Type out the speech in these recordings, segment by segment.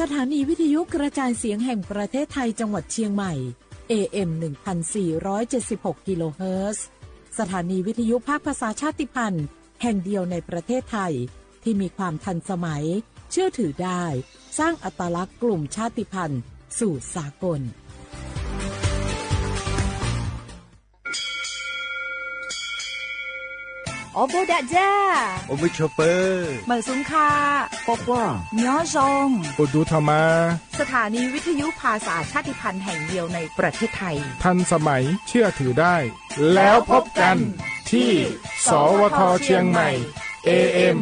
สถานีวิทยุกระจายเสียงแห่งประเทศไทยจังหวัดเชียงใหม่ เอ เอ็ม หนึ่งพันสี่ร้อยเจ็ดสิบหก กิโลเฮิรตซ์ สถานีวิทยุภาคภาษาชาติพันธุ์แห่งเดียวในประเทศไทย ที่มีความทันสมัย เชื่อถือได้ สร้างอัตลักษณ์กลุ่มชาติพันธุ์สู่สากล Ua bug dam ja, ua mej chua pawg, mawm xub kha, nyob zoo, ua du tho mas. สถานีวิทยุภาษาชาติพันธุ์แห่งเดียวในประเทศไทย ทันสมัย เชื่อถือได้ แล้วพบกันที่ สวท เชียงใหม่ เอ เอ็ม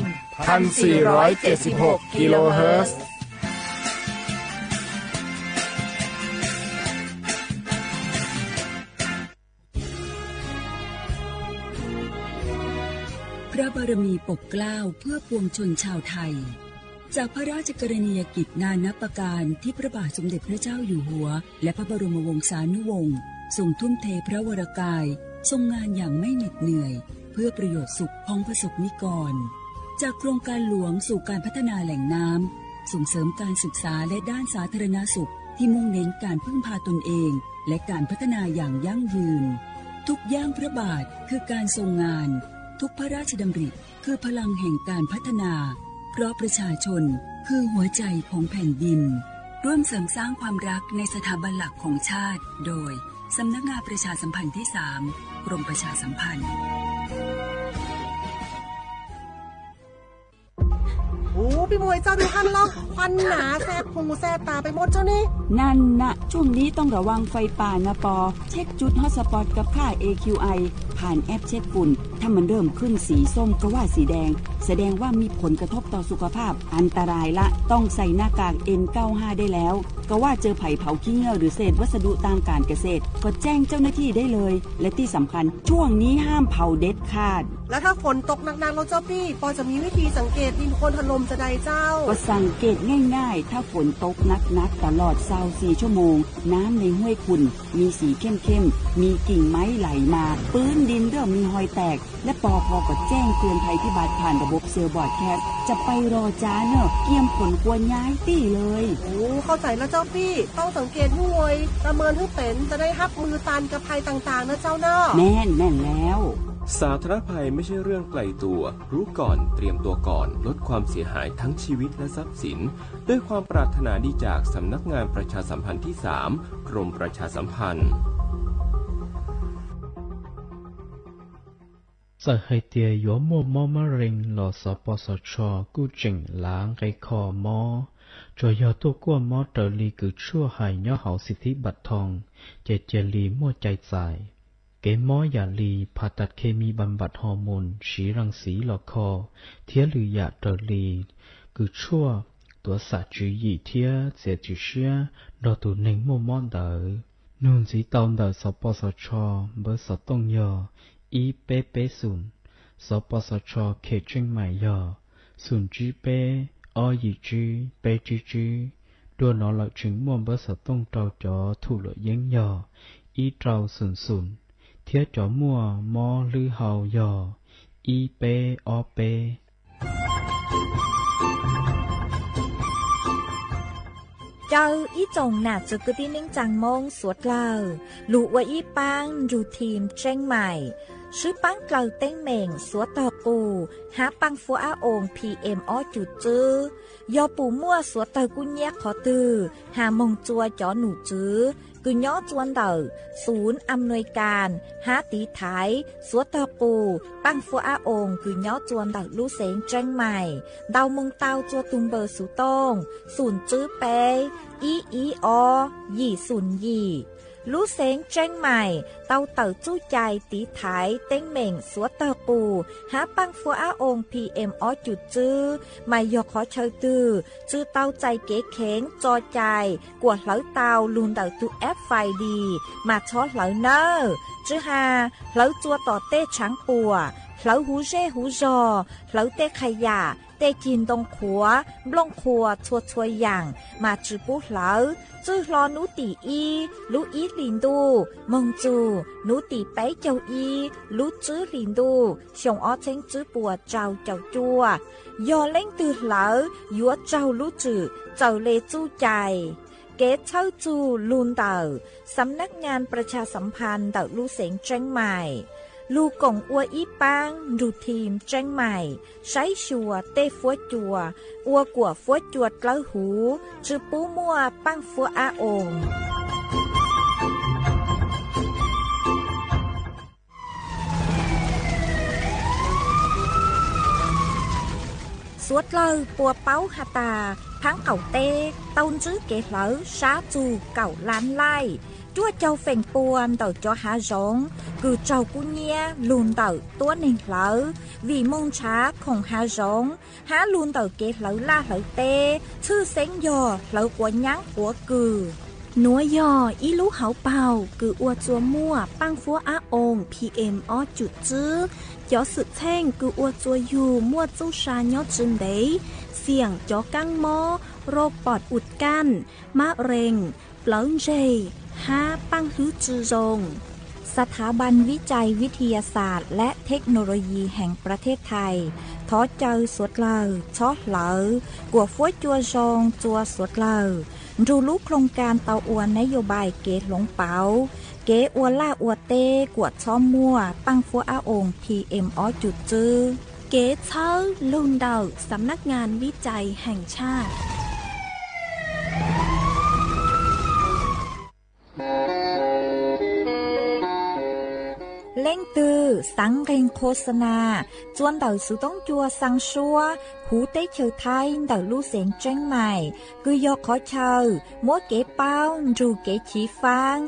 พันสี่ร้อยเจ็ดสิบหก กิโลเฮิรตซ์ พระบารมีปกเกล้าเพื่อปวงชนชาวไทย จากพระราชกรณียกิจนานับประการที่พระบาทสมเด็จพระเจ้าอยู่หัว และพระบรมวงศานุวงศ์ทรงทุ่มเทพระวรกาย ทรงงานอย่างไม่เหน็ดเหนื่อย เพื่อประโยชน์สุขของประสบนิกร จากโครงการหลวงสู่การพัฒนาแหล่งน้ำ ส่งเสริมการศึกษาและด้านสาธารณสุขที่มุ่งเน้นการพึ่งพาตนเอง และการพัฒนาอย่างยั่งยืน ทุกย่างพระบาทคือการทรงงาน ทุกพระราชดำริคือพลังแห่งการพัฒนา เพราะประชาชนคือหัวใจของแผ่นดิน ร่วมเสริมสร้างความรักในสถาบันหลักของชาติ โดย สำนักงานประชาสัมพันธ์ที่สาม กรมประชาสัมพันธ์ โอ้ พี่มวย เจ้าดูหั้นลอ ควันหนาแสบหูแสบตาไปหมดเจ้านี่ นั่นนะ ช่วงนี้ต้องระวังไฟป่านะปอ เช็คจุดฮอตสปอตกับค่า เอ คิว ไอ ผ่านแอปเช็คฝุ่น ถ้ามันเริ่มขึ้นสีส้มก็ว่าสีแดง แสดงว่ามีผลกระทบต่อสุขภาพ อันตรายละ ต้องใส่หน้ากาก เอ็น เก้าห้า ได้แล้ว ก็ว่าเจอไผ่เผาขี้เถ้าหรือเศษวัสดุทางการเกษตร ก็แจ้งเจ้าหน้าที่ได้เลย และที่สำคัญ ช่วงนี้ห้ามเผาเด็ดขาด แล้วถ้าฝนตกหนักๆ แล้วเจ้าพี่ ปอจะมีวิธีสังเกตดินโคลนถล่มจะใดเจ้า ก็สังเกตง่ายๆ ถ้าฝนตกหนักๆ ตลอดซาวสี่ชั่วโมง น้ำในห้วยขุ่น มีสีเข้มๆ มีกิ่งไม้ไหลมา พื้นดินเริ่มมีฮอยแตก และปอพอก็แจ้งเตือนภัยพิบัติผ่านระบบเซลล์บรอดแคสต์ จะไปรอจ้าเนอะ เกียมขนครัวย้ายตี้เลย โอ้ เข้าใจแล้วเจ้าพี่ ต้องสังเกตห้วย ประเมินให้เป็น จะได้ฮับมือตันกับภัยต่างๆ นะเจ้าเนาะ แม่น แม่นแล้ว สาธารณภัยไม่ใช่เรื่องไกลตัว รู้ก่อน เตรียมตัวก่อน ลดความเสียหายทั้งชีวิตและทรัพย์สิน ด้วยความปรารถนาดีจากสำนักงานประชาสัมพันธ์ที่สาม กรมประชาสัมพันธ์ Txawm hais tias yuav muaj mob mab rees los xov pos xov tsho kuj tseem lav nqe kho mob, tsuas yog tuaj kuaj mob raws li kws tshuaj hais nyob hauv xim thib npam thoo, ces cia li muaj cai txais. Kev mob yam li phas tas khes mis npam npam hos moos siv ras xiv los kho, thiab lwm yam raws li kws tshuaj tuav xam tswv yim thiab txiav txim siab nrog tus neeg muaj mob ntawd. Nug ntxiv tau ntawm xov pos xov tsho npawb xov tooj yog ib peb peb xoom, xov pos xov tsho khes tseej maim yog xoom tsib peb ob yim tsib peb tsib tsib. Dua no lawm tseem muaj npawb xov tooj rau cov thum luam yeeb yog ib rau xoom xoom, thiab cov muaj mob hlwb hau yog ib peb ob peb. Caw ib tsoom nam txwv kwv tij neej tsaa Moob suav dlawg lug ua ib paab nrug thim tseeb maim, swb paab dlawg teeb meem suav tog qus hab paaj fuab ab oos P M ob cum txwb. Yog pum muaj suav tawg kub nyab qhov twg, has moog tsua cov num tswv kws nyob tsua ntawm xum am nuis kas hab tiv thaiv suav tog qus paaj fuab ab oos kws nyob tsua ntawm lub xeev tseeb maim. Ntau moog tau tsua tug npawb xuv tooj xoom tswb peb ib ib ob yim xoom yim. Lub xeev tseeb maim tau tawm txuj cai tiv thaiv teeb meem suav tog qus hab paaj fuab ab oos P M ob cum txwb, mas yog qhov chaw twg tsw tau txais kev kheev tso cai kuas hlawv tau lug ntawm tug app Find Dis mas txhob hlawv nawb. Tsw has hlawv tsua tom tej tshaav puam, hlawv huv zej huv zog, hlawv tej qha yam tej cig ntoo qhuav, nplooj qhuav txhua txhua yaam mas tsi pub hlawv. Txwj hlo nub tim ib lub ib hlis ntuj moog txug nub tim peb caug ib lub tswb hlis ntuj xyoo ob txheeb tswb puas rau caum cuaj. Yog leej twg hlawv yuav raug lub tswm txawm le txuj cai. Kev txhawb txug lug ntawm Xam nab ngaa pras tshas xam phas ntawm lub xeev Tseeb Mais, lug koom ua ib paab nrug thim Tseeb Mais saib xyuas tej fuab cua, ua kuam fuab cua dlawb huv, tsi pub muaj paaj fuab ab oos. Suav dlawg puas paub has tas, phaab qaum teb tau ntsib kev hlawv sab txug kaum lab laij, cuaj caug feem pua ntawm cov hav zoov kws raug kub nyiab lug ntawm tuab neeg hlawv. Vim moog nrhav khoom hav zoov hab lug ntawm kev hlawv laj hlawv teb, tshwj xeeb yog hlawv quav nyaab quav kws. Nuav yog ib lub hauv paug kws ua txuas muaj paaj fuab ab oos P M ob cum tswb. Cov xwm txheej kws ua txuas yug muaj txuj sa nyob tsi ntev, xiam cov kaab mob, rau pom us kaj, mab rees, plawv ntseg, hab paaj hlwb tsi zoo. ສະຖາບັນວິໄຈວິທະຍາສາດ ແລະ ເທັກໂນໂລຢີ ແຫ່ງປະເທດໄທ thov caw suav dlawg txhob hlawv, kuam fuab cua zoo txua suav dlawg nrug lub ໂຄງການ tau ua ນະໂຍບາຍ kev hloov pauv kev ua laj ua teb kuam txhob muaj paaj fuab ab oos P M ob cum tswb. Kev txhawb lug ntawm Xam nab ngaa vib cai heem tshaj. Leej twg xaav nqeeg khos xas nas txua ntawm xuv toob cua xaa suab huv teb chaws Thaib ntawm lub xeev Tseeb Mais, kws yog qhov chaw muab kev paub nrug kev chiv faab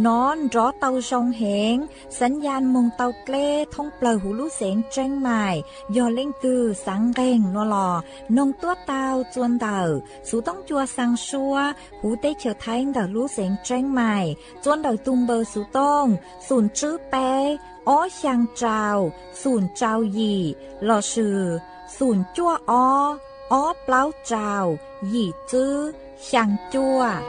nov nrov tau zoo heev. Xaav yas moog tau dleb thoob plawg huv lub xeev Tseeb Mais, yog leej twg xaav nqeeg nua los noog tuab tau txua ntawm xuv toob cua xaa suab huv teb chaws Thaib ntawm lub xeev Tseeb Mais, txua ntawm tug npawb xuv tooj xum tswb peb ob xyaa rau xum rau yim lossis xum cuaj ob ob plaub rau yim tswb xyaa cuaj.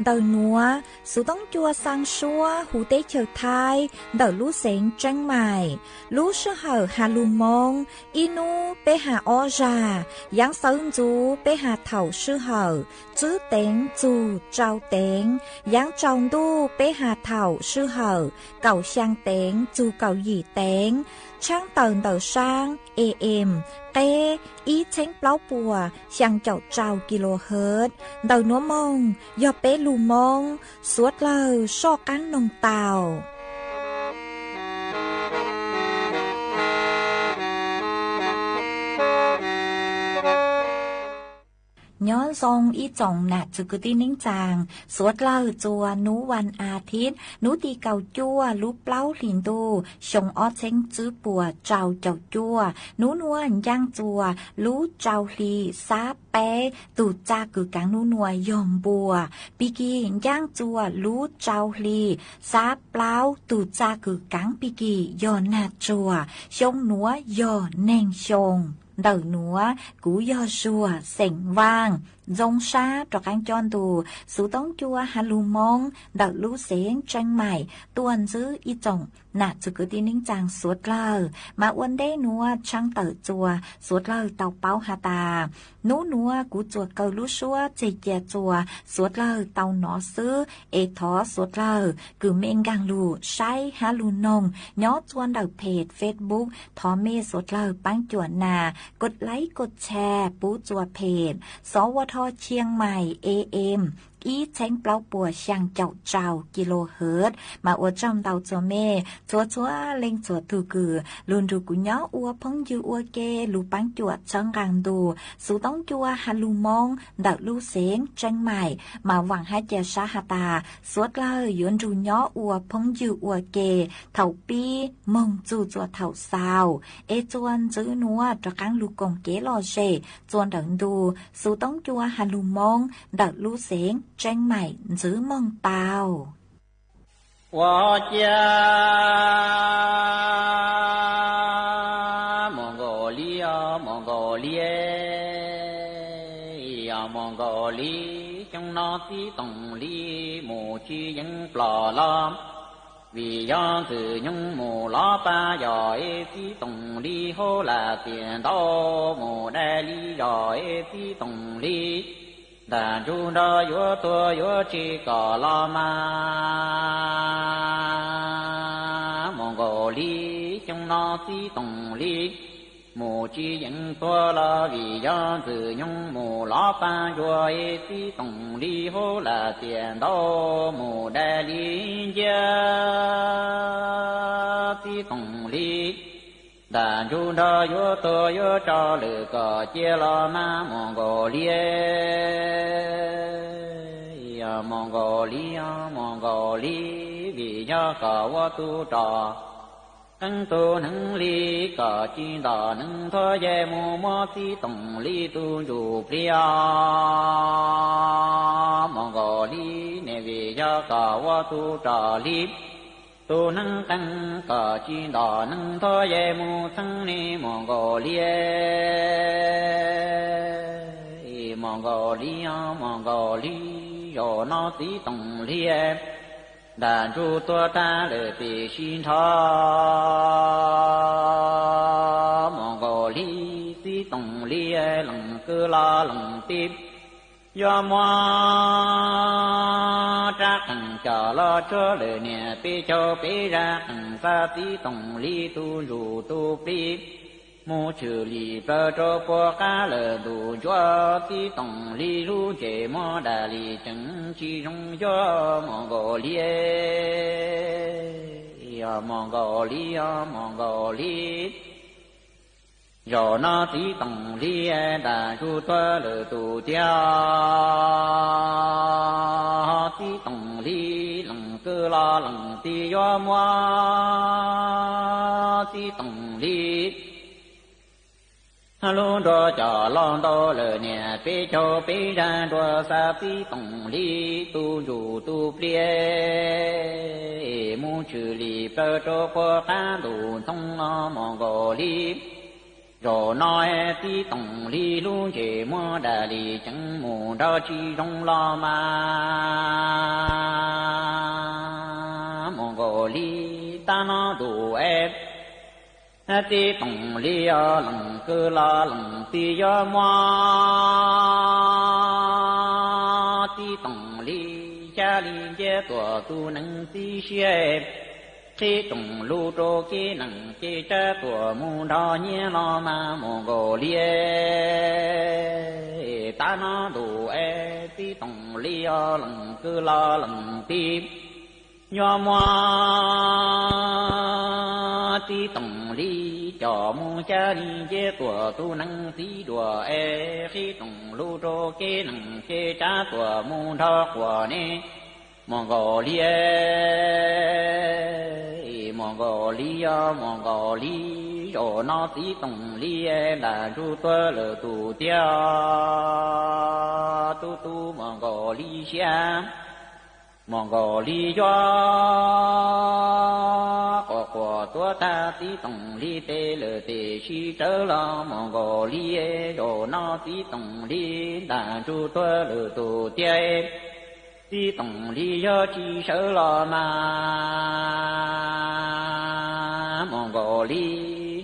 Ntawm nuav, xuv toob cua xaa suab huv teb chaws Thaib ntawm lub xeev Tseeb Mais, lub sij hawm has lug Moob, ib nub peb has ob zag, yaav sawv ntxuv peb has thaum sij hawm tswb teev txug rau teev, yaav tsaus ntuj peb has thaum sij hawm kaum xyaa teev txug kaum yim teev, tshaab tawm ntawm saab A M qeb ib txheeb plaub puas xyaa caum rau kilohertz. Ntawm nuav moog yog peb lug Moob, suav dlawg soj qaab noog tau. Nyob zoo ib tsoom nam txwv kwv tij neej tsaa, suav dlawg txua nub vas a thib, nub tim kaum cuaj lub plaub hlis ntuj xyoo ob txheeb tswb puas rau caum cuaj. Nub nuav ncaaj txua lub rau hli xab peb, tug txag kws kaav nub nuav yog npua. Pig kig ncaaj txua lub rau hli xab plaub, tug txag kws kaav pig kig yog nag tsuag. Xyoo nuav yog neeg xyoo. Ntawm nuav kuv yog Zuag xeem Vaaj, ntxoo sab rov qaab coj ntu xuv toob cua has lug Moob ntawm lub xeev Tseeb Mais tuaj ntsib ib tsoom nam txwv kwv tij neej tsaa suav dlawg. Mas ua ntej nuav tshaab tawm txua suav dlawg tau paub has tas, nub nuav kuv txuas kaw lub suab txeg cia txua suav dlawg tau nov xwb, es thov suav dlawg kws mej nkaag lug saib hab lug noog nyob txua ntawm phem Facebook, thov mej suav dlawg paab cuam nas kos laib kos tshas pub txua phem Sov Ua Tho Chiang Mai A M ib txheeb plaub puas xyaa caum rau kis lus hwv. Mas ua tsaug ntau txhua mej txhua txhua leej txhua tug kws lug nrug kuv nyob ua phooj ywg ua ke, lug paab cuam txhawb nqaa ntu xuv toob cua has lug Moob ntawm lub xeev Tseeb Maim. Mas vaam hab ca sab has tas suav dlawg yuav nrug nyob ua phooj ywg ua ke thaum pib moog txug txua thaum xaus, es txua ntxwv nuav rov qaab lug koom kev lom zem txua nrawm ntu xuv toob cua has lug Moob ntawm lub xeev Tseeb Maim ntxwv moog tau. Ua cia mus nkaus li, mus nkaus li, mus nkaus li, xyoo no txiv toom li mus tsis yeej plom los, vim yog ntxwg nyoog mus lov pab yog es txiv toom li hauv lam tias ntau mus dai li yog es txiv toom li. Ntaag ntsug nrog yuav tuag yuav tseg kom los mas mus nkaus li, xyoo no txiv toom li mus tsis yeej tuag los vim yog ntxwg nyoog mus lov pab yuav es txiv toom li hauv lam tias ntau mus dai li nciab. Txiv toom li ntaag ntsug nrog yuav tuag yuav tso lwm kom cia los mas mus nkaus li, mus nkaus li, mus nkaus li, vim yog kom ua tug rog qeeb tug neeg li kom tsis ntom neeg thuab yeg mus muab txiv toom li tug ntsuj plig mus nkaus li ne, vim yog kom ua tug rog li tug neeg qeeb kom tsis ntom neeg thuab yeg mus txheeb ne mus nkaus li, mus nkaus li, mus nkaus li, zaum no txiv toom li ntaag ntsug tuag tag lawm tiam sis nrho mus nkaus li, txiv toom li lees kwj los lees tij yuav muab rab qees coj los tsuag lawm niam peb caug peb zaj qees xa txiv toom li tug ntsuj tug plig mus tshwm lim plawv rau puag qab lawm ntuj ntsuab txiv toom li lub ntsej muag dam li tseem tsis zoo yuav mus nkaus li, mus nkaus li, mus nkaus li. Zaum no txiv toom li ntaag ntsug tuag lawm tus tiag, txiv toom li lees kwj los lees tij yuav muab txiv toom li lub nruas coj los ntau lawm niam peb caug peb zaj nruas xa txiv toom li tug ntsuj tug plig mus tshwm lim plawv rau puag qab ntuj ntxoov no mus nkaus li. Zaum no txiv toom li lub ntsej muag dam li tseem mus nrog tsis zoo los mas mus nkaus li. Tab no ntuj es txiv toom li lees kwj los lees tij yuav muab txiv toom li xya li nciab tuam tus neeg txib siab qhib rooj lug rau kev neeg ces tsab tuam mus nrog nyiaj los mas mus nkaus li. Tab no ntuj es txiv toom li lees kwj los lees tij yuav muab txiv toom li coj mus xya li nciab tuam tus neeg txib duam es qhib rooj lug rau kev neeg ces tsab tuam mus nrog quas ne mus nkaus li, mus nkaus li, mus nkaus li. Zaum no txiv toom li ntaag ntsug tuag lawm tus tiag, tub tub mus nkaus li siab mus nkaus li yuav quas quas tuav tag txiv toom li tes lawm tiam sis tsawv los mus nkaus li. Zaum no txiv toom li ntaag ntsug tuag lawm tus tiag, txiv toom li yog tsis sawv los mas mus nkaus li.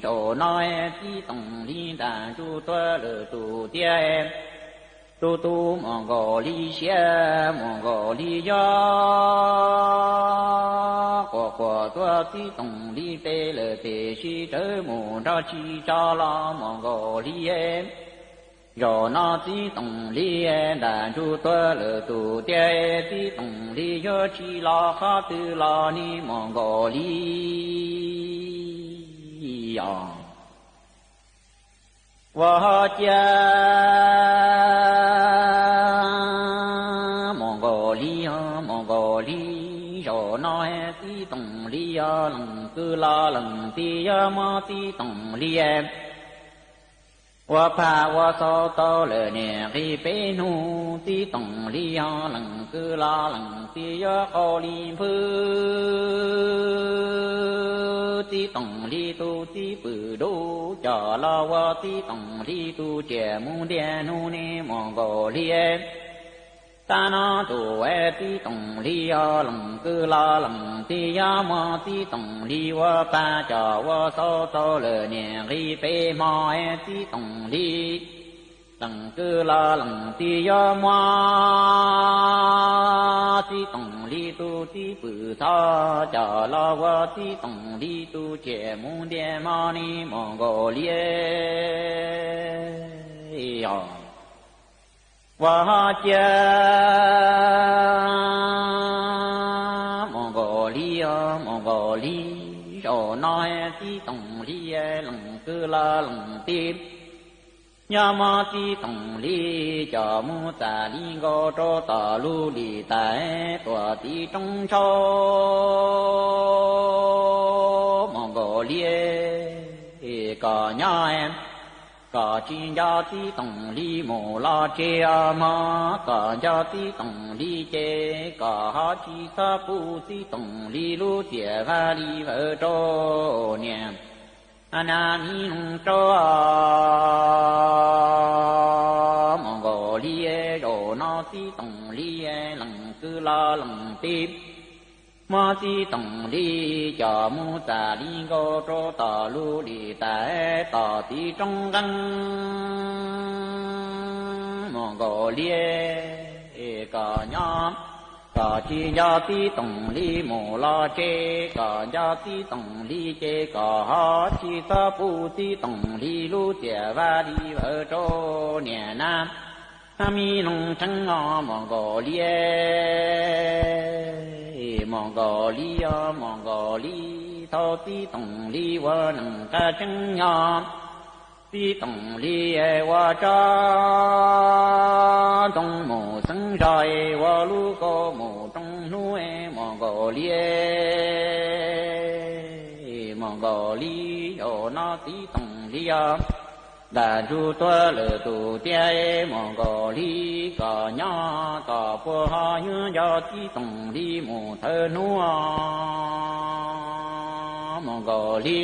Zaum no txiv toom li ntaag ntsug tuag lawm tus tiag, tub tub mus nkaus li siab mus nkaus li yuav quas quas tuav txiv toom li tes lawm tiam sis tsawv mus nrog tsis tso los mus nkaus li. Zaum no txiv Toom Lis ntam ntsug tuag lawm tus tiag, txiv Toom Lis yuav tsis los qhov twg los ne mus nkaus li os. Ua ho cia mus nkaus li os, mus nkaus li. Zaum no txiv Toom Lis yog leej kwv los leej tij, yog muab txiv Toom Lis ua phaj ua xaus tau lawm niam nqi peb hnub, txiv Toom Lis yog leej kwv los leej tij, yuav qau li npwb. Txiv Toom Lis tus txiv pwm dub coj los ua txiv Toom Lis tus tsiaj mus ntiag hnub ne mus nkaus li. Tab no tus txiv Toom Lis yog leej kwv los leej tij, yog muab txiv Toom Lis ua phaj coj ua xaus tau lawm niam nqi peb hmo, txiv Toom Lis leej kwv los leej tij, yuav muab txiv Toom Lis tus txiv pwm txhob coj los ua txiv Toom Lis tus tsiaj mus ntiag hmo ne mus nkaus li os. Ua ho cia mus nkaus li os, mus nkaus li. Zaum no txiv Toom Lis leej kwv los leej tij, yog muab txiv Toom Lis coj mus txam li nkaus rau tom lub lim tais tuam tiv roob ntshaus mus nkaus li. Kom nyob kom tsis nco txiv Toom Lis mus los tseg os mog, kom nco txiv Toom Lis ces kom ho tsis txhob pub txiv Toom Lis lub tsiaj vaj li vawv rau niam na mi noog rau mus nkaus li. Zaum no txiv Toom Lis leej kwv los leej tij, muab txiv Toom Lis coj mus txam li nkaus rau tom lub lim tais tom tiv roob nqeeb mus nkaus li. Kom nyob kom tsis nco txiv Toom Lis mus los tseg, kom nco txiv Toom Lis ces kom ho tsis txhob pub txiv Toom Lis lub tsiaj vaj li vawv rau niam na mi noog rheev os mus nkaus li. Mus nkaus li os, mus nkaus li. Thaum txiv Toom Lis ua neej qab tseeb nyob, txiv Toom Lis ua tsob ntoo mus xeeb zog, ua lub kaus mus rooj hnub mus nkaus li. Mus nkaus li, zaum no txiv Toom Lis yog ntam ntsug tuag lawm tus tiag mus nkaus li. Kom nyob kom puas ho yuav nco txiv Toom Lis mus thawm hnub mus nkaus li.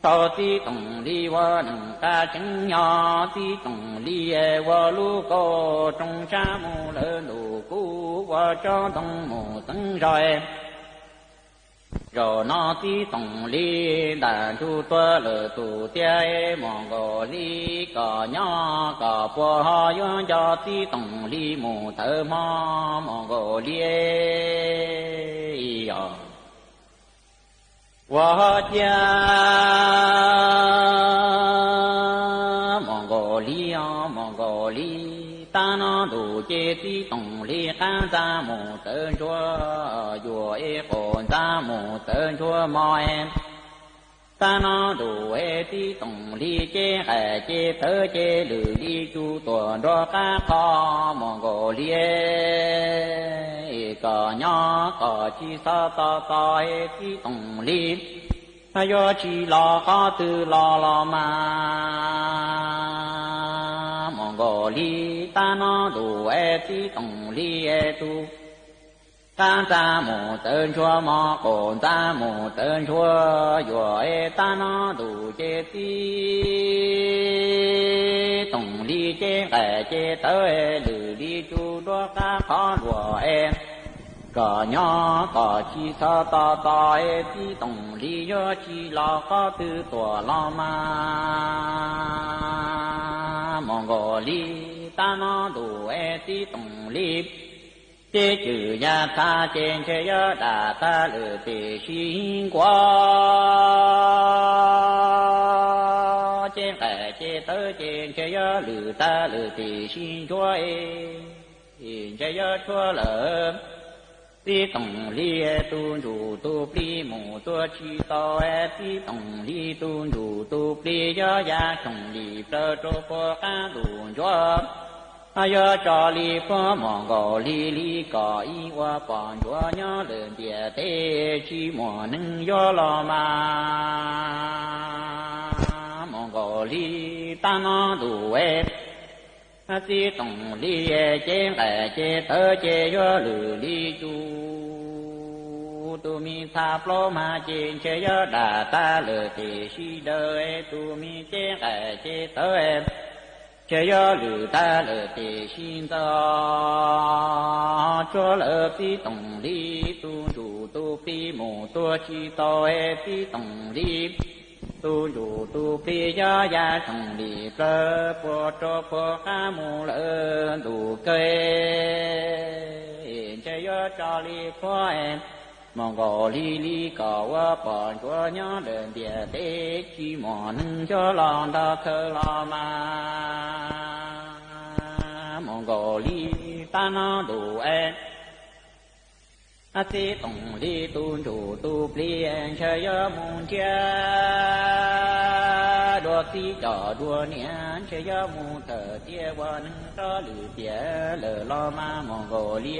Thaum txiv Toom Lis ua neej qab tseeb nyob, txiv Toom Lis ua lub kaus rooj sab mus lawm ntuj kub, ua tsob ntoo mus xeeb zog. Zaum no txiv Toom Lis ntam ntsug tuag lawm tus tiag mus nkaus li. Kom nyob kom puas ho yuav nco txiv Toom Lis mus thawm hmo mus nkaus li os. Ua ho cia mus nkaus li os, mus nkaus li. Tab no ntuj ces txiv Toom Lis qab ntxa mus txawv ntsuag yuam es qaum ntxa mus txawv ntsuag mos es. Tab no ntuj es txiv Toom Lis ces nqaim ces tawv ces lwm li cus tuam nrog qab qho mus nkaus li. Kom nyob kom tsis txhob tos tos es txiv Toom Lis yuav tsis los qhov twg los los mas mus nkaus li. Tab no ntuj es txiv Toom Lis es tus qab ntxa mus txawv ntsuag mos, qaum ntxa mus txawv ntsuag yuam es. Tab no ntuj ces txiv Toom Lis ces nqaim ces tawv es lwm li cus nrog qab qhov luam es. Kom nyob kom tsis txhob tos tos es txiv Toom Lis yuav tsis los qhov twg tuam los mas mus nkaus li. Tab no ntuj es txiv Toom Lis ces cwm yaj txha ces ntshe yuav dam tag lwm tim sib nkuaj ces nqaim ces tawv ces ntshe yuav lwm tag lwm tim sib ntsuab, ntshe yuav tshuab lawm. Txij toom hli tus ntsuj tus plig mus tuaj tsis tau, txij toom hli tus ntsuj tus plig yog ya xyoo li plaws rau puag qab ntuj ntsuab. Yuav tso li puag mus nkaus hli li kom ib ua pom ntsuab nyob lawm ntiaj teb tsis muaj neeg yuav los mas mus nkaus hli tab no ntuj es. Txij toom hli ces nqaim ces tawv ces yuav lwm li tus, tus me txha plaub mas ces ntshe yuav dam tag lawm tim sib daws, tus me ces nqaim ces tawv ntshe yuav lwm tag lawm tim sib ntxo. Tshuab lawm txij toom hli tus ntsuj tus plig mus tuaj tsis tau, txij toom hli tus ntsuj tus plig yog ya xyoo li plaws puag rau puag qab mus lawm ntuj kawg, ntshe yuav tso li puag mus nkaus hli li kom ua pom ntsuab nyob lawm ntiaj teb tsis muaj neeg yuav los nrog khaws los mas mus nkaus hli tab no ntuj es. Txij toom hli tus ntsuj tus plig ntshe yuav mus nrhiav dua txij cov dua niam, ntshe yuav mus thawm tiaj ua neeg rov lwm tiam lawm los mas mus nkaus hli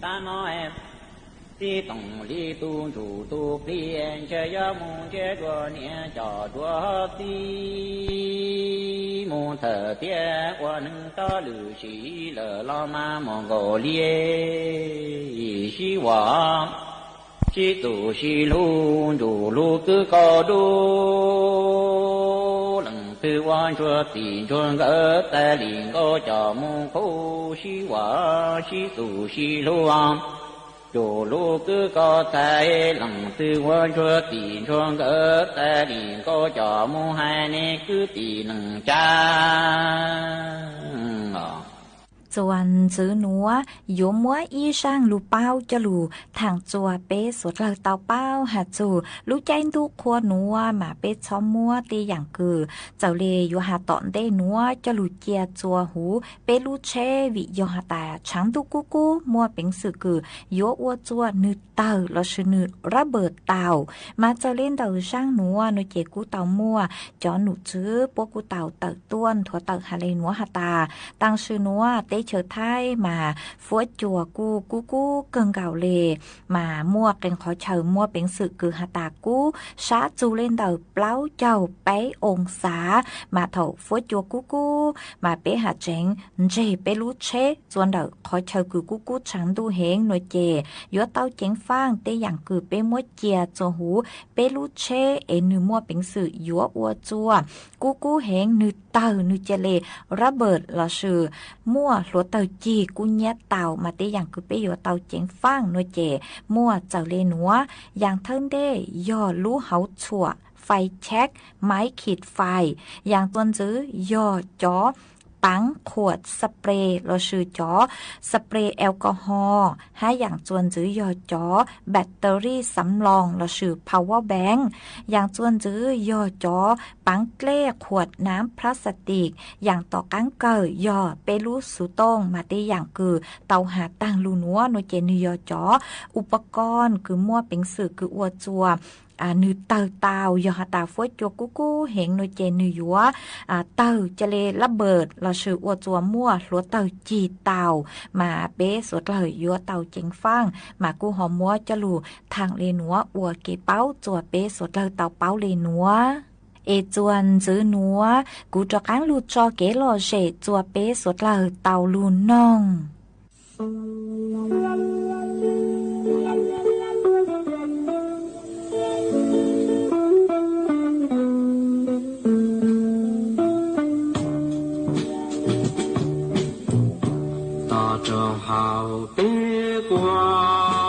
tab no. Txij toom hli tus ntsuj tus plig ntshe yuav mus nrhiav dua niam cov dua txij, mus thawm tiaj ua neeg rov lwm sim lawm los mas mus nkaus hli sib vam sib txuj sib hlub, ntsuj hlub kwv kaus dub. Leej twg ua ntsuag txij ntsuag nkawm tas li nkaus coj mus qub, sib vam sib txuj sib hlub, ntsuj hlub kwv kaus txhais. Leej twg ua ntsuag txij ntsuag nkawm tas li nkaus coj mus hais nej kwv tij neej tsa. Txuas ntxwv nuav yuav muab ib zaaj lug paub coj lug thaam txuas peb suav dlawg tau paub has txug lub caij ntuj qhua nuav mas peb txhob muab tej yaam kws txawm le yuav has tom ntej nuav coj lug cia txuas huv peb lub tsheb, vim yog has tas tshaav ntuj kub kub muaj peev xwm kws yuav ua txuas nwg tawg lossis nwg rab npawm tau. Mas txawm le ntawm zaaj nuav nuav ces kuj tau muaj cov num tswv puab kuj tau tawm tuaj nthuav tawm has le nuav has tas, taam sim nuav teb chaws Thaib mas fuab cua kuj kub kub kawg nkaus le, mas muaj qee qhov chaw muaj peev xwm kws has tas kub sab txug le ntawm plaub caug peb oo xav. Mas thaum fuab cua kub kub mas peb has tseev ntseg peb lub tsheb txuas ntawm qhov chaw kws kub kub tshaav ntuj heev nuav ces yuav tau ceev faaj tej yaam kws peb muab cia txuas huv peb lub tsheb es nwg muaj peev xwm yuav ua txuas kub kub heev, nwg tawg, nwg ca le rab npawm lossis muaj hluav taws cig kub nyab tau. Mas tej yaam kws peb yuav tau ceev faaj nuav ces muaj txawm le nuav. Yaam thawj ntej yog lub hauv txhuam fais check maiv khim fais. Yaam txuas ntxwv yog cov paav qhuam spray lossis cov spray alcohol, hab yaam txuas ntxwv yog cov battery xav loo lossis power bank. Yaam txuas ntxwv yog cov paav dlej qhuam naav plastic. Yaam tom qaab kawg yog peb lub xuv tooj. Mas tej yaam kws tau has taag lug nuav nuav ces nwg yog cov upakoos kws muaj peev xwm kws ua txuas nwg tawg tau, yog has tas fuab cua kub kub heev nuav ces nwg yuav tawg ca le rab npawm lossis ua txuas muaj hluav taws cig tau. Mas peb suav dlawg yuav tau ceev faaj, mas kuj ho muab coj lug thaam le nuav ua kev paub txuas peb suav dlawg tau paub le nuav. Es txuas ntxwv nuav kuv rov qaab lug tso kev lom zem txuas peb suav dlawg tau lug noog. Tog rau hauv peb quas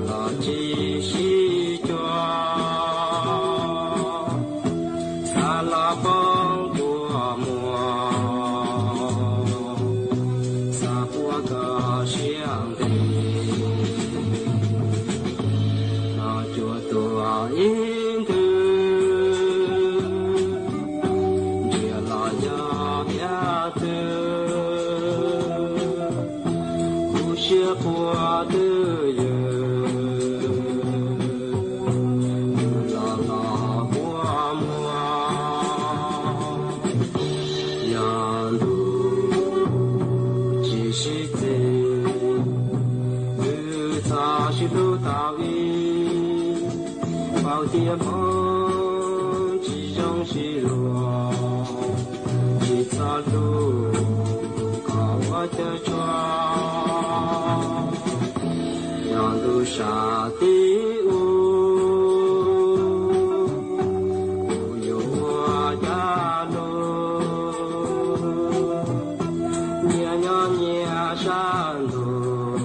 los tsis sib cuag, xav los poob kua muag, xav puab koj siab ntev, los cuag tuag ib twg, kuv siab quaj twb ywg, los los quaj muag. Yog ntuj tsis sib txig, wb txhob sib hlub tau ib, vauv tias hmoov tsis zoo sib luag, tsis txhob hlub kom ua cawv tsuag. Yog ntuj sab tid ub, kuv yuav ua cas luag, nyias nyob nyias sab ntuj,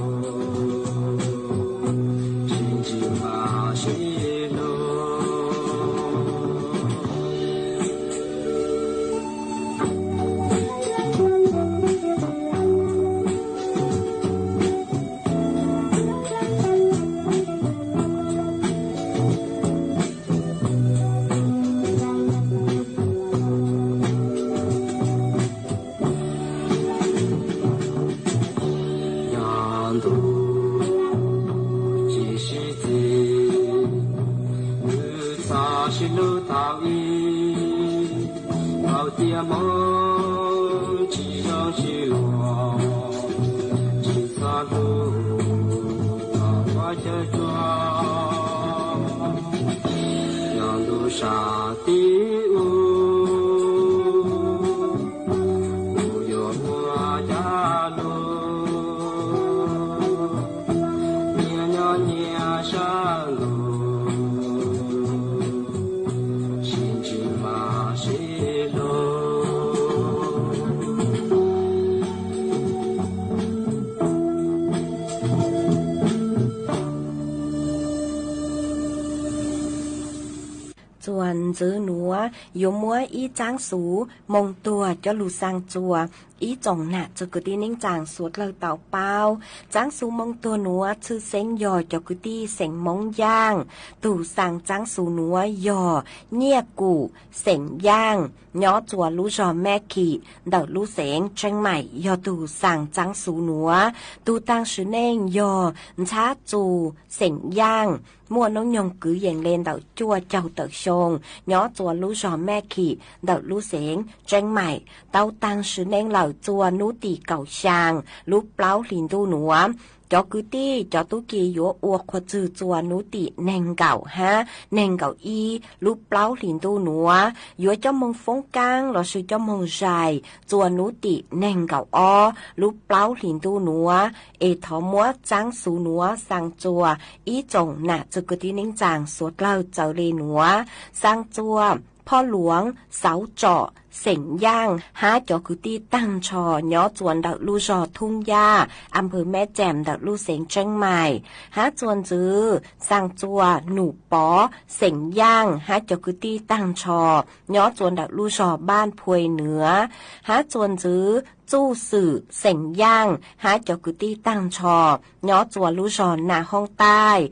sib ntsib mas sib hlub. Yog ntuj tsis sib txig, wb txhob sib hlub tau ib, vauv tias hmoov tsis zoo sib luag, tsis txhob hlub kom ua cawv tsuag. Yog ntuj sab tid ub, kuv yuav ua cas luag, nyias nyob nyias sab ntuj, sib ntsib mas sib hlub. Txuas ntxiv nuav yuav muab ib txaab xuv moo tuag coj lug xaa txuas ib tsoom nam txwg kwv tij neej tsaa suav dlawg tau paub. Txaab xuv moo tuag nuav tshwj xeeb yog cov kwv tij xeem Moob Yaaj. Tug xaa txaab xuv nuav yog Nyiaj Kum xeem Yaaj, nyob txuas lub zog Mej Khim ntawm lub xeev Tsheeb Maim yog tug xaa txaab xuv nuav. Tug taag sim neej yog Ntxhab Txus xeem Yaaj, muaj noob nyoog kwv yees le ntawm cuaj caug tawm xyoo, nyob txuas lub zog Mej Khim ntawm lub xeev Tsheeb Maim, tau taag sim neej lawm txuas nub tim kaum xyaa lub plaub hli ntuj nuav. Cov kwv tij cov tub ki yuav ua qhuav txwg txuas nub tim neeg nkaum hab neeg nkaum ib lub plaub hli ntuj nuav. Yuav coj moog foob kaab lossis coj moog zais txuas nub tim neeg nkaum ob lub plaub hli ntuj nuav. Es thov muab txaab xuv nuav xaa txuas ib tsoom nam txwg kwv tij neej tsaa suav dlawg txawv le nuav. Xaa txuas Phoj Luav Xauv Tsom xeem Yaaj hab cov kwv tij taag nrho nyob txuas ntawm lub zog Thoob Yaj, am pawg Mej Tseem ntawm lub xeev Tsheeb Maim. Hab txuas ntxiv xaa txuas Num Pov xeem Yaaj hab cov kwv tij taag nrho nyob txuas ntawm lub zog Npaj Phuai Nuav. Hab txuas ntxiv Txuj Xwm xeem Yaaj hab cov kwv tij taag nrho nyob txuas lub zog Naj Hoob Taij.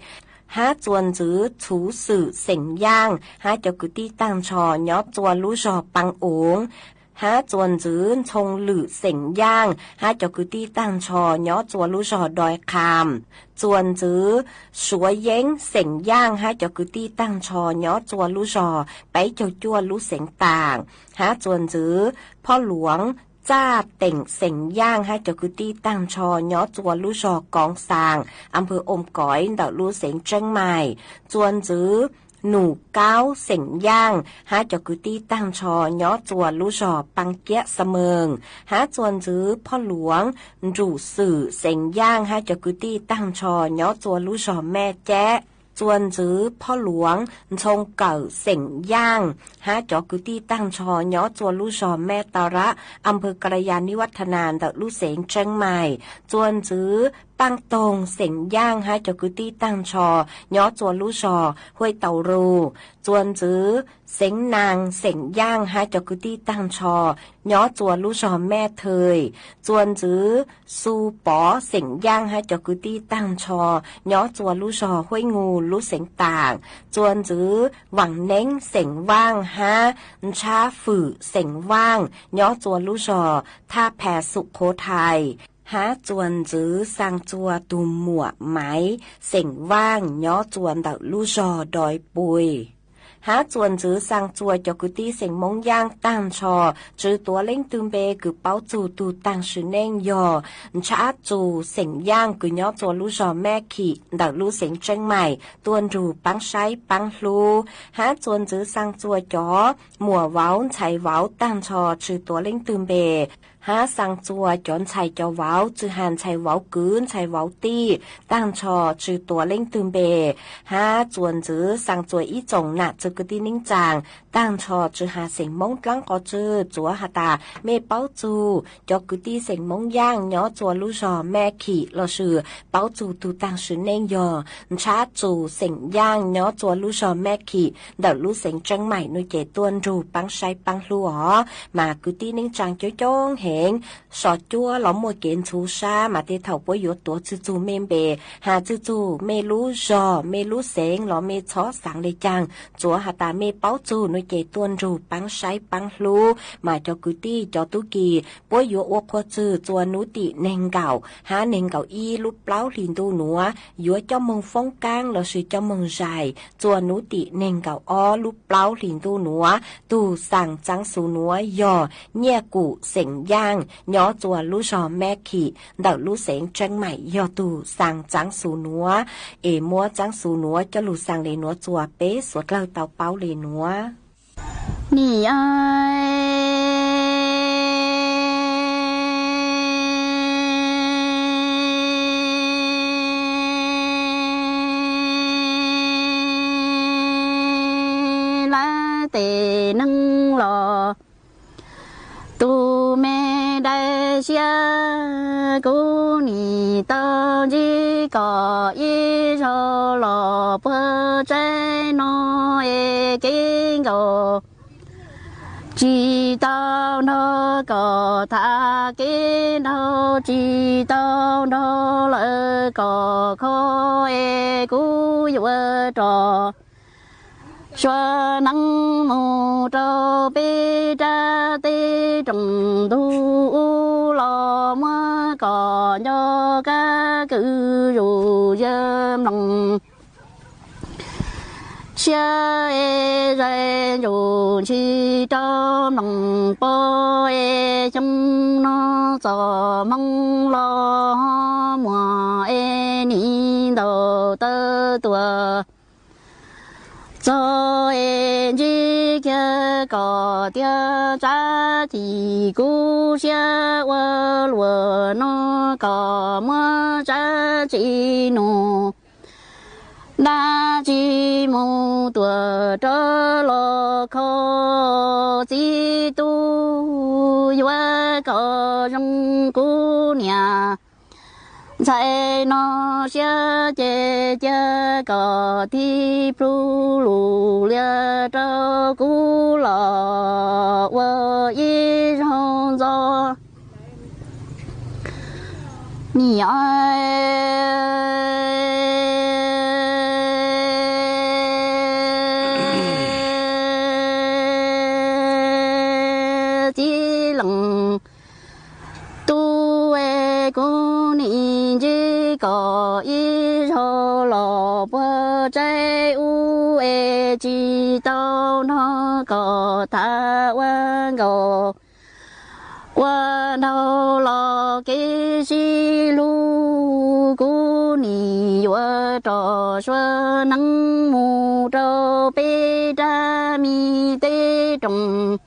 Hab txuas ntxiv Txhuv Xwm xeem Yaaj hab cov kwv tij taag nrho nyob txuas lub zog Paa Oov. Hab txuas ntxiv Ntxhoo Lwm xeem Yaaj hab cov kwv tij taag nrho nyob txuas lub zog Doi Qham. Txuas ntxiv Suav Yeeb xeem Yaaj hab cov kwv tij taag nrho nyob txuas lub zog peb caug cuaj lub xeev Taam. Hab txuas ntxiv Phoj Luav Txaj Teem xeem Yaaj hab cov kwv tij taag nrho nyob txuas lub zog Koov Xaas, am pawg Oom Koiv ntawm lub xeev Tsheeb Maim. Txuas ntxiv Num Kaub xeem Yaaj hab cov kwv tij taag nrho nyob txuas lub zog Paa Kiab Xa Meeg. Hab txuas ntxiv Phoj Luav Nrum Xwm xeem Yaaj hab cov kwv tij taag nrho nyob txuas lub zog Mej Cab. Txuas ntxiv Phoj Luav Ntxhoo Kawm xeem Yaaj hab cov kwv tij taag nrho nyob txuas lub zog Mej Tau Rab, am pawg Kalayanivattana ntawm lub xeev Tsheeb Maim. Txuas ntxiv Paaj Toog xeem Yaaj hab cov kwv tij taag nrho nyob txua lub zog Huaj Tau Ru, txuas ntxwv xeev Naas xeem Yaaj hab cov kwv tij taag nrho nyob txua lub zog Mej Thwm, txuas ntxwv Xu Pov xeem Yaaj hab cov kwv tij taag nrho nyob txua lub zog Huaj Ngu lub xeev Taam, txuas ntxwv Vaam Neeb xeem Vaaj hab Ntshab Fwm xeem Vaaj nyob txua lub zog Thaj Pha Xum Qhuv Thais, hab txuas ntxwv xaa txua tug muam Maiv xeem Vaaj nyob txua ntawm lub zog Doi Pui, hab txuas ntxwv xaa txua cov kwv tij xeem Moob Yaaj taag nrho, tsw tuav leej twg npe kws paub txug tug taag sim neej yog Ntshab Txus xeem Yaaj kws nyob txua lub zog Mej Khim ntawm lub xeev Tseeb Maim tuaj nrug paab saib paab hlub, hab txuas ntxwv xaa txua cov muam vauv ntxhais vauv taag nrho tsw tuav leej twg npe, hab xaa txua cov ntxhais cov vauv tsw has ntxhais vauv kwv ntxhais vauv tij taag nrho tsw tuav leej twg npe, hab txuas ntxwv xaa txua ib tsoom nam txiv kwv tij neej tsaa taag nrho tsw has xeem Moob dlaab qos tsw txuav has tas mej paub txug cov kwv tij xeem Moob Yaaj nyob txua lub zog Mej Khim lossis paub txug tug taag sim neej yog Ntshab Txus xeem Yaaj nyob txua lub zog Mej Khim ntawm lub xeev Tseeb Maim nuav ces tuaj nrug paab saib paab hlub os. Mas kwv tij neej tsaa coob coob heev, so cuab los muaj kev ntxhuv sab mas tej thaum puab yuav tuav txug txug mej npe, has txug txug mej lub zog mej lub xeev los mej txhob xaav le caag, txuav has tas mej paub txug nuav ces tuaj nrug paab saib paab hlub. Mas cov kwv tij cov tub ki, puab yuav ua qhua txug txua nub tim neeg nkaum hab neeg nkaum ib lub plaub hli ntuj nuav, yuav coj moog foob kaab lossis coj moog zais txua nub tim neeg nkaum ob lub plaub hli ntuj nuav. Tug xaa txaav xu nuav yog Nyiaj Kum xeem Yaaj nyob txua lub zog Mej Khim ntawm lub xeev Tseeb Maim yog tug xaa txaav xu nuav. Es muab txaav xu nuav coj lug xaa le nuav txua peb suav dlawg tau paub le nuav. Nim lawv tes neeg los, tus me dai siab kuv nim tau ntsib kom ib zaug los puag tsaib no es kev nkaus tsis tau nrog kom tham, kev nrog tsis tau nrog lawv kom kho es kuv yuav rov suav neeb mus rau peb rab teb rooj ntug ub los muab kom nco kab kws zuj zus mloog siab es zais ntsuj ntshis rau mloog pob es xyoo no txom hmoo los muag es nim ntaus taw tuaj txog es ntsib kiag kom tiag tsab chim kuv siab ua luam no kom muab tsab tsi nug dab tsi mus tuam rov los kho txiv tub yuav kom zoo kuv niam ntxhais no siab ces cia kom thib plhu lus lias rau kuv los ua ib zaug ntxov. Nim txiv leej tub es kuv nim ntsib kom ib zaug los puag tsaib ub es tsis tau nrog kom tham ua nkaus ua nraug los kev sib hlub kuv nim yuav rov suav neeb mus rau peb rab me teb rooj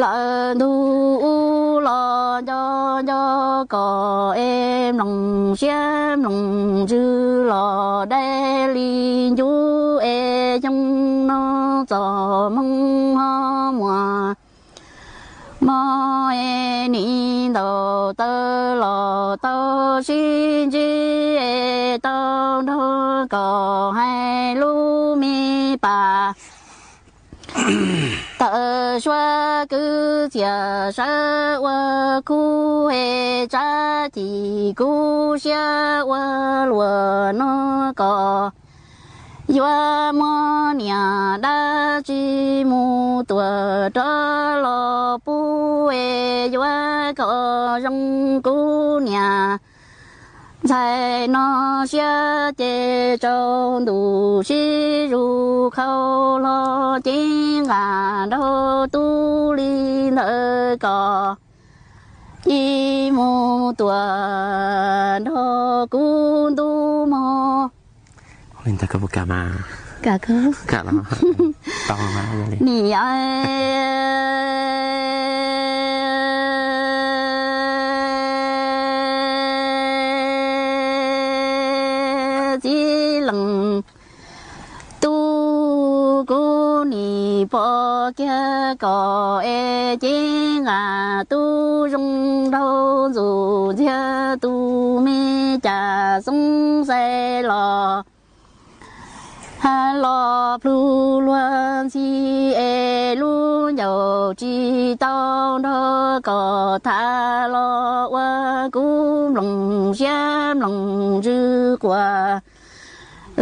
lawm ntug ub los nco nco kom es mloog siab mloog ntsws los dai li ncuv es xyoo no txom hmoo ho muag mog es nim ntaus taw los tau sib ntsib es tau nrog kom hais lub me pas. Tawm suab kwv txhiaj sawv ua khub es tsab chim kub siab ua luag no kom yuav muab niam dab tsi mus tuam rov los pub es yuav kom zoo kuv niam ntxhais no siab ces tsaus ntuj sib zus khau hlo cev nqa nraug tub li ntawd kom ib mus tuam nrog kuv ntuj mog. Nim txiv leej tub kuv nim pom kiag kom es cev nqa tub zoo nraug ntxuj ntxiag tus me cas xoob xais los los plhu luag ntxhi es lub ncauj tsis tau nrog kom tham los ua kuv nplooj siab nplooj ntsws quas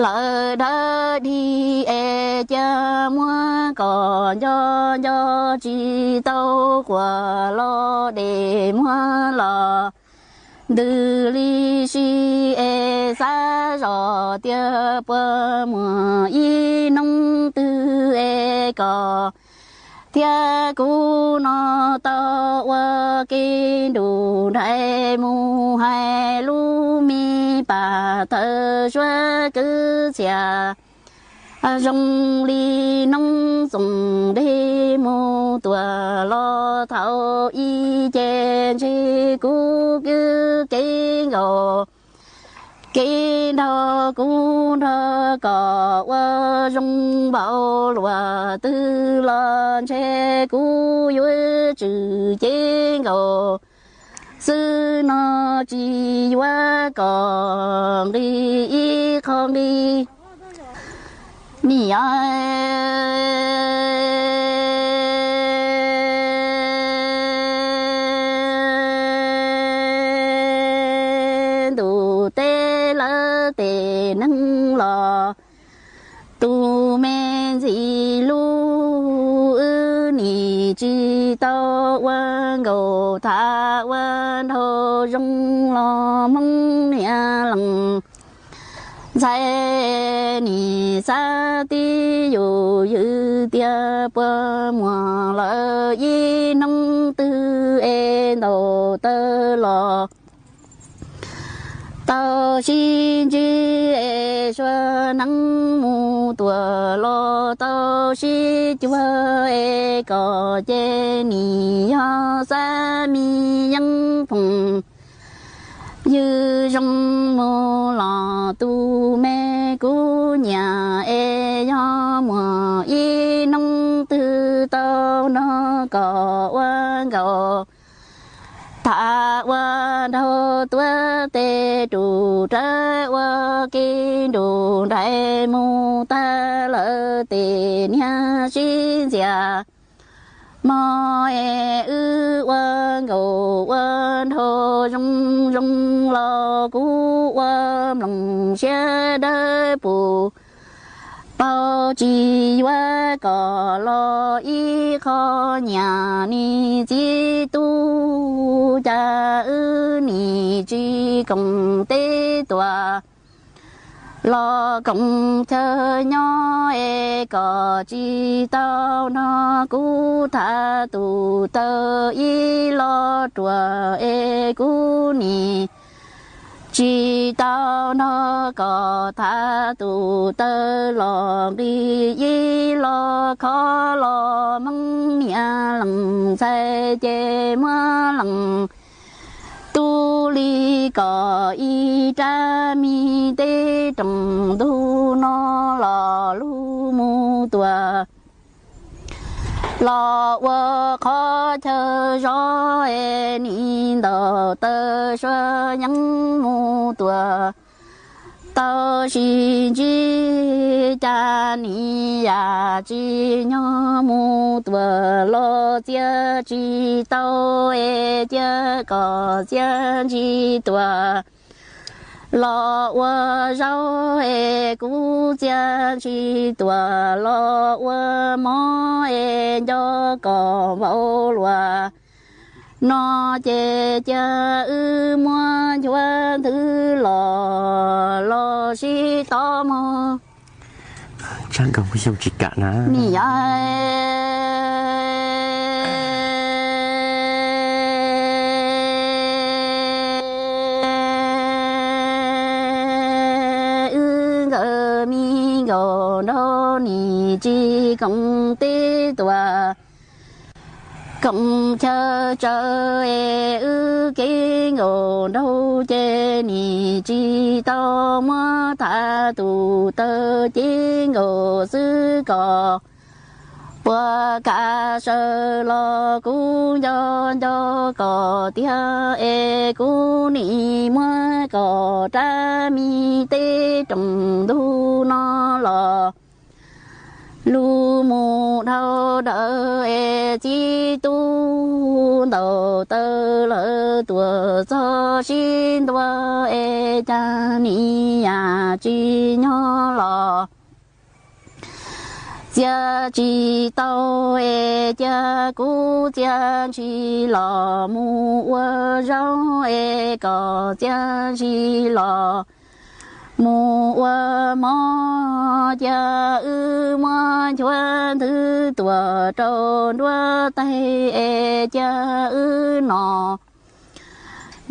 lawm dawb dig es cia muab kom nco nco tsis tau quas los dej muag los ntws li si es xav zoj tias puas muaj ib hnub twg es kom thiab kuv no tau ua ke nrug nraim mus hais lub me pas tawm suab kwv txhiaj zoo li noob txoos dej mus tuam los thaum ub ces ntshe kuv kwv kev nkaus kev nrog kuv nrog kom ua zoo npaum luaj twg los ntshe kuv yuav tsum cev nkaus xwb no tsis yuav kom nqis ib qho nqis. Nim ntuj teb lawv tej neeg los tus me ntxim hlub wb nim tsis tau ua nkaus tham ua nraug zoo los Hmoob niam leej ntxhais nim xav tib yus ywm tias puas muaj lawm ib hnub twg es ntaus taw los tau sib ntsib es sua neeb mus tuam los tau sib cuag es kom ces nim yog xab me yeeb phoom ywg zoo mus los tus me kuv nyiam es yog muaj ib hnub twg tau nrog kom ua nkaus tham ua nraug tuav tes rub rawv ua ke nrug nraim mus tag lawm tej niag sib ntxias mog es wb ua nkaus ua nraug zoo zoo los kuv ua nplooj siab dawb pus paug tsis yuav kom los ib qho nyiam nim txiv tub cas wb nim tsis koom teb tuam los koom chaw nyob es kom tsis tau nrog kuv tham tus taw ib lo ruam es kuv nim tsis tau nrog kom tham tus taw los nqis ib lo khov los Hmoob niam leej ntxhais ces muab leej tub li kom ib rab me teb rooj ntug no los lug mus tuam los ua qhov chaw zov es nim ntaus taw sua yeeb mus tuam. Tau sis ntsib cas nim yam tsis nyob mus tuam los txia tsis tau es cia kom txia ntsis tuam los ua zaub es kuv txia ntsis tuam los ua mov es nco kom vau luas no ces cia wb muab nchuav nthwv los los sib tov mog. Nim yog wb nkawd me nkaus nraug nim tsis koom teb tuam koom chaw tsawv es wb kev nkaus nraug ces nim tsis tau muab thav tus taw cev nkaus xwb kom puas kav sawv los kuv nco nco kom tiag es kuv nim muab kom rab me teb roos ntug no los lug mus dhau dawm es txib tub ntaus taw lawv tuam txog sib ntua es cas nim yam tsis nyob los txia tsis tau es cia kuv txia ntshis los mus ua zaub es kom txia ntshis los mus ua mov cia wb muab nchuav nthwv tuam rau nruab taig es cia wb no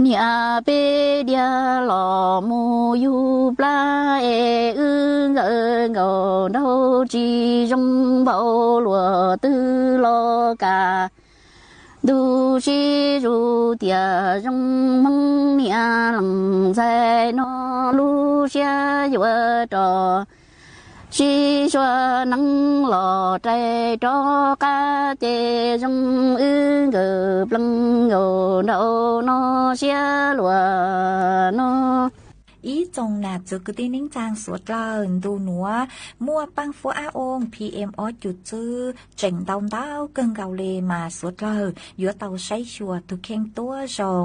niam peb diav los mus yug plab es wb nkawd nkaus nraug tsis zoo npaum luam twg los kam ntuj sib zus tias zoo hmoob niam leej ntxhais no lub siab yuav rov sib sua neeb los rais rov qab ces zoo wb nkawd plees nkaus nraug no siab luag no. Ib tsoom nam txwv kwv tij neej tsaa suav dlawg, ntu nuav muaj paab fuab ab ooj P M ob cum tswb tseem ntau ntau kawg nkaus le mas suav dlawg yuav tau saib xyuas tug kheej tuab zoo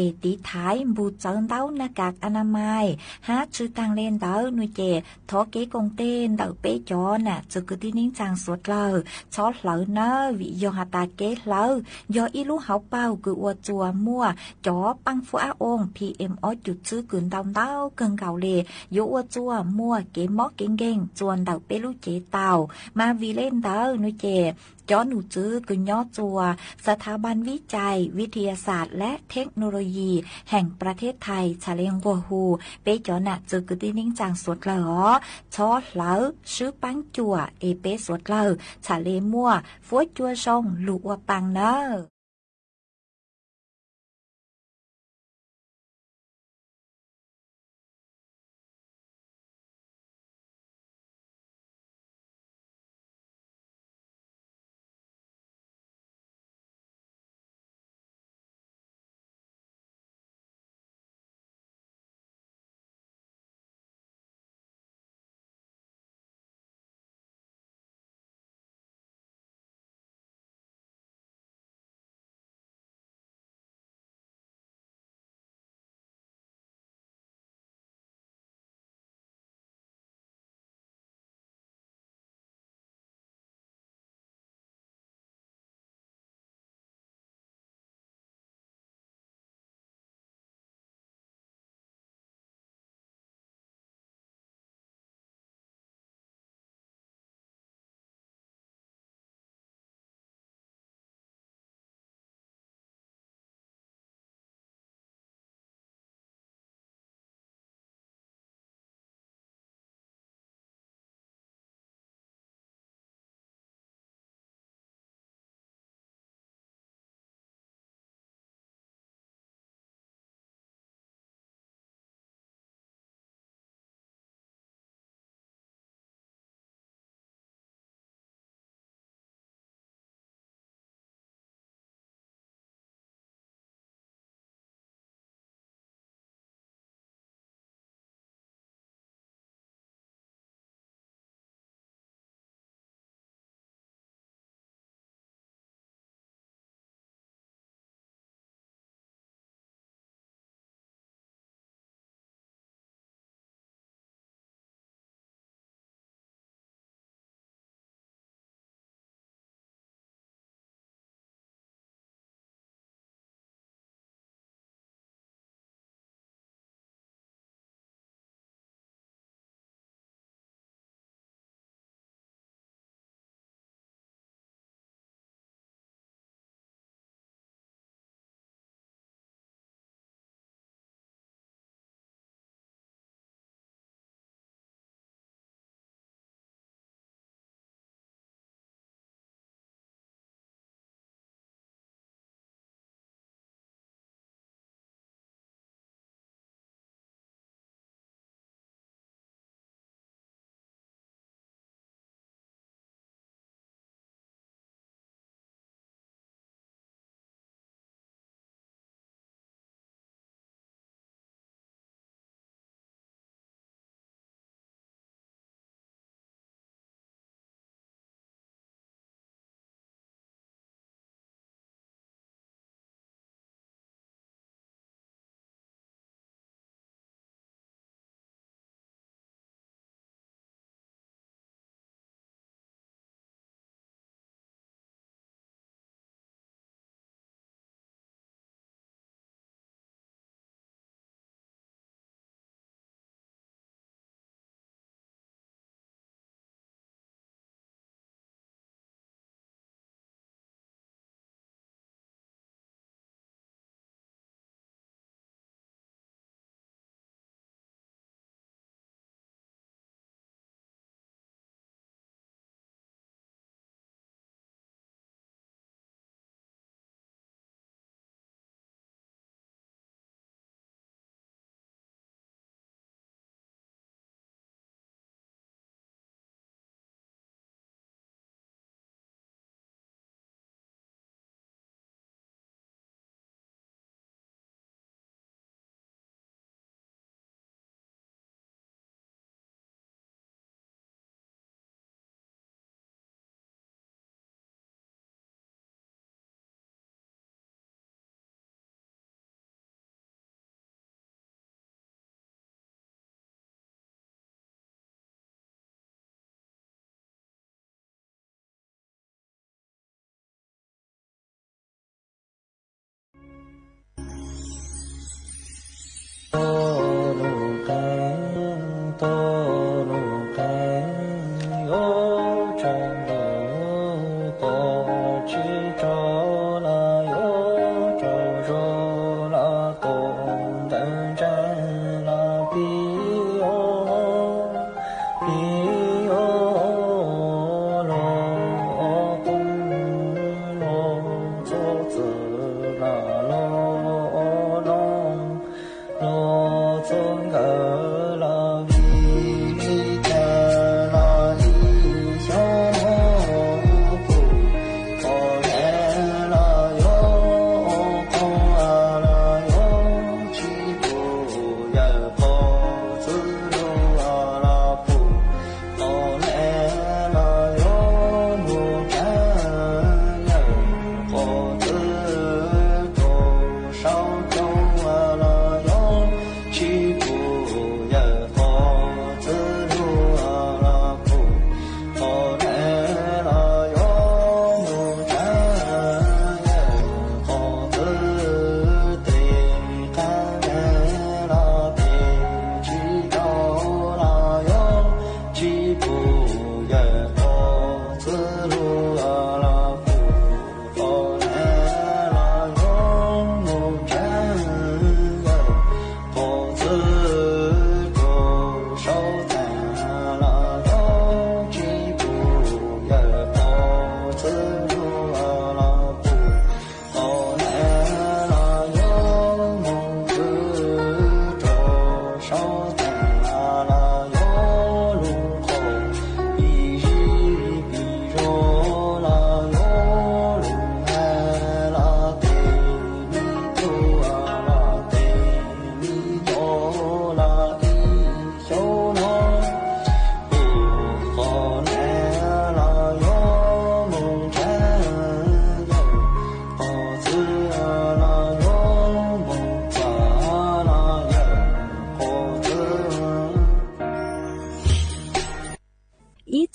es tiv thaiv npug txawv ntaub naj kas anamais hab tswj taag le ntawd nuav ces thov kev koom teg ntawm peb cov nam txwv kwv tij neej tsaa suav dlawg txhob hlawv nawb, vim yog has tas kev hlawv yog ib lub hauv paug kws ua txuas muaj cov paab fuab ab ooj P M ob cum tswb kws ntau ntau kawg nkaus le, yuav ua txuas muaj kev mob kev nkeeg txuas ntawm peb lub cev tau. Mas vim le ntawd nuav ces cov num txwv kws nyob txuas Sas Tha Ban Vib Cai, Vij Thia Xas lab Thej Nau Loo Yis heem Pla Thej Thais txhaj le nquag hu peb cov nam txwv kwv tij neej tsaa suav dlawg os, txhob hlawv, swb paab cuam es peb suav dlawg txhaj le muaj fuab cua zoo lug ua paas nawb.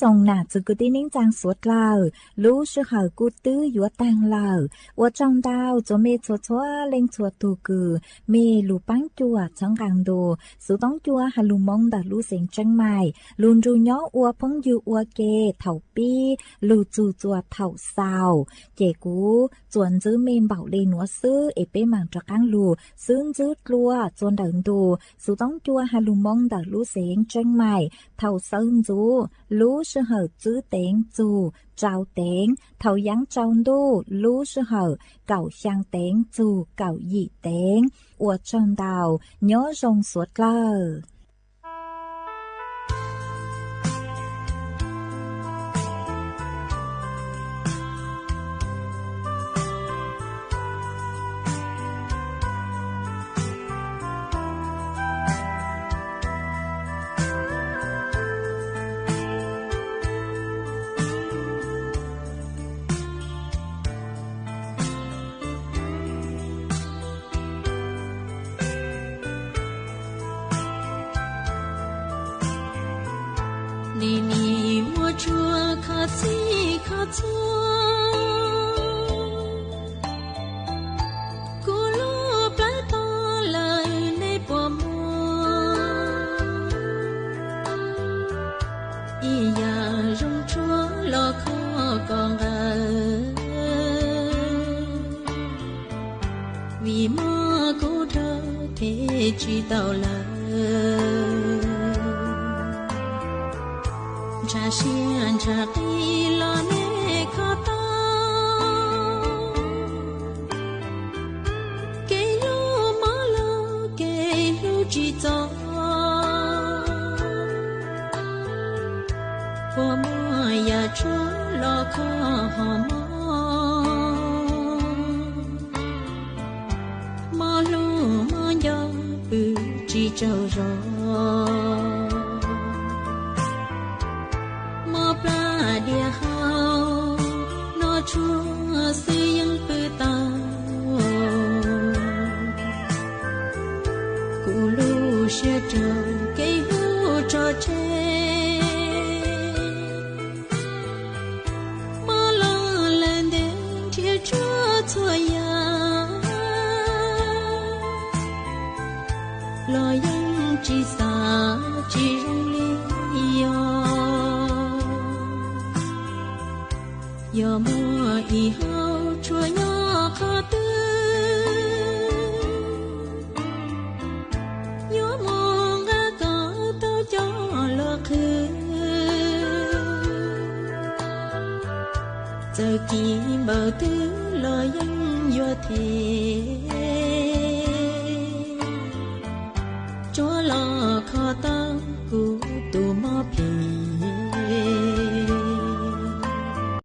Zoo nam txiv kwv tij neej tsaa suav dlawg, lub sij hawm kuj twb yuav taag lawm. Ua tsaug ntau txuas mej txhua txhua leej txhua tug kws mej lug paab cuam txhawb nqaa ntu Xuv Toob Cua has lug Moob ntawm lub xeev Tseeb Maim lug nrug nyob ua phooj ywg ua ke thaum pib lug txug txuas thaum xaus. Ces kuv txuas ntxwv mej npaum le nuav xwb es peb maam rov qaab lug xwb ntxwv dlua txuas ntawm ntu Xuv Toob Cua has lug Moob ntawm lub xeev Tseeb Maim thaum sawv ntxuv lub sij hawm tsib teev txug rau teev, thaum yaav tsaus ntuj lub sij hawm kaum xyaa teev txug kaum yim teev. Ua tsaug ntau, nyob zoo suav dlawg. Nim nim muaj tsuag kho txhij kho txhua, kuv lub plawv tog lawm nej puas muaj? Ib yaam zoo tshuaj los kho kom nqawm, vim muaj kuv rag them tsis tau lawm. Ntshav siab ntshav qis los nej kho tau, kev hlub mob lug kev hlub tsis txog. Puas muaj yaam tshuaj los kho ho mob, mob hlub mob nco pw tsis tsaug zog. Mob plab diav hau, noj tshuaj xwb yeej pw tau. Kuv lub siab raug kev hlub tso tseg, mob los lawm ntev nrhiav tshuaj txhua yaam, los yeej tsis xav tsis zoo li os. Yog muaj ib hau tshuaj nyob qhov twg, yuav muab nqa kom tau coj los qhwv. Txawm kim npaum twg los yeej yuav them.